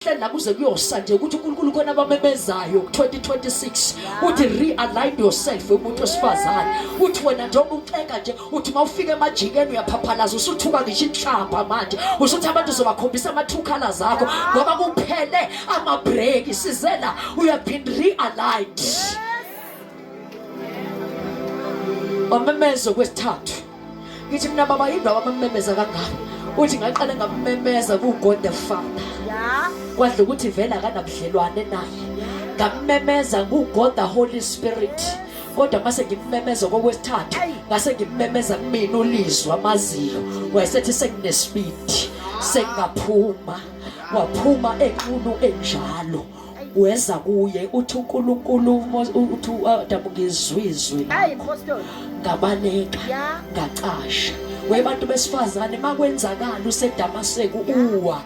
La kuze kuyosa nje ukuthi uNkulunkulu khona abamemezayo ku-2026 uthi realign yourself umuntu wesifazane. Uthi wena njengoba uxeka nje, uthi uma ufika emajikeni uyaphaphalaza, usuthuka ngisho inhlamba manje, usuthi abantu uzobakhombisa ama-true colors akho ngoba kuphele amabhreki. Sizela, you have been realigned. Wamemezo kwesithathu. Ngithi mina baba, yini baba bamemeza kangaka? Uthi ngaqale ngamemeza ku-God the Father. Kwadla ukuthi vele akanabudlelwane naye. Ngammemeza ku-God the Holy Spirit. Kodwa mase ngimmemeza kokwesithathu, ngase ngimmemeza kumina uLizwi amaziyo. Wayesethi senginesibindi, sengaphuma. Waphuma enqunu enjalo. Weza kuye uthi uNkulunkulu, uthi uAdamu, ngizwizwe ngabaleka ngacasha. Webantu besifazane, makwenzakala useDamaseku uwa,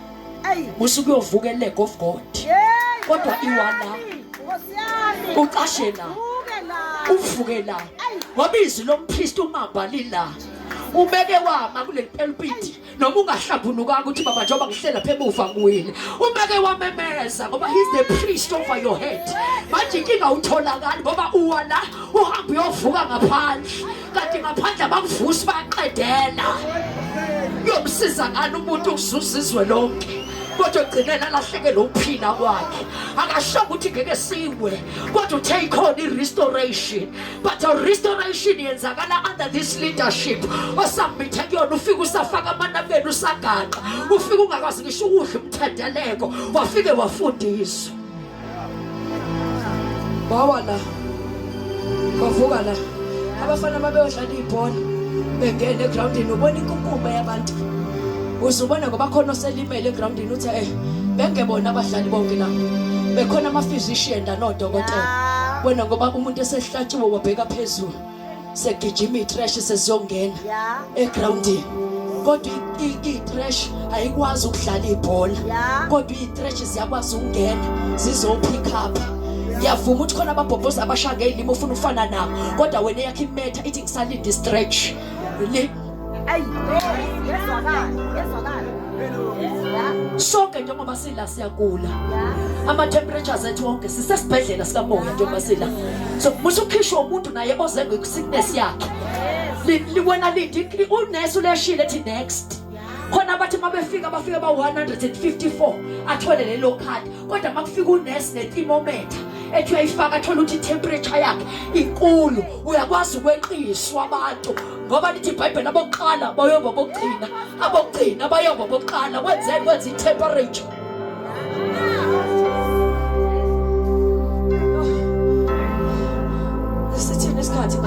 usuke uyovuka eleg of God, kodwa iwala ucashe la, uvuke la, ngoba izwi lompristi umamba lila ubeke wama kuleli pulpit noma ungahlambulukanga ukuthi baba njengoba ngihlela lapha emuva ngiwile, umeke wamemeza ngoba he's the priest over your head. Manje inkinga utholakali ngoba uwa la, uhambe uyovuka ngaphandle, kanti ngaphandle abakuvusi, baqedela. Kuyomsiza ngani umuntu ukuzuza izwe lonke kodwa egcineni alahlekele ukuphila kwakhe? Akasho ukuthi ngeke siwe, kodwa uthe ikhona i-restoration, but a restoration yenzakala under this leadership osubmithe kuyona. Ufike usafaka amanabukeni, usagaqa, ufike ungakwazi ngisho ukudla umthendeleko, wafike wafundiswa, bawa la, bavuka la. Abafana babeyodlala ibhola, bengena egrawundini, ubona inkunkuma yabantu, uzubona ngoba khona oselimele egrawundini, uthi bengebona abadlali bonke la, bekhona ama-physician nodokotela. Wena ngoba umuntu esehlatshiwe wabheka phezulu, segijima i-trash, seziyongena egrawundini, kodwa i-trash ayikwazi ukudlala ibhola, kodwa i-trash ziyakwazi ukungena zizopick up. Ngiyavuma ukuthi khona ababhobhoza abashaya ngey'limi ufuna ufana nabo, kodwa wena eyakho imetha ithi ngisalinde i-stretch le. Yezwakala, yezwakala. Sonke njengoba sila siyagula, ama-temperatures ethu wonke sisesibhedlela sikamoya njengoba sila. So musukhishwa umuntu naye oze nge-sickness yakhe. Wena lindi unesi uleshile, ethi next. Khona abathi uma befika, bafike ba-154, athole lelo khadi, kodwa uma kufika unesi ne-thermometer ethi uyayifaka, athole ukuthi i-temperature yakhe inkulu. Uyakwazi ukweqiswa abantu ngoba lithi iBhayibheli, abokuqala bayoba bokugcina, abokugcina bayoba bokuqala. Kwenzeni? Kwenza i-temperature. Sithini isikhathi?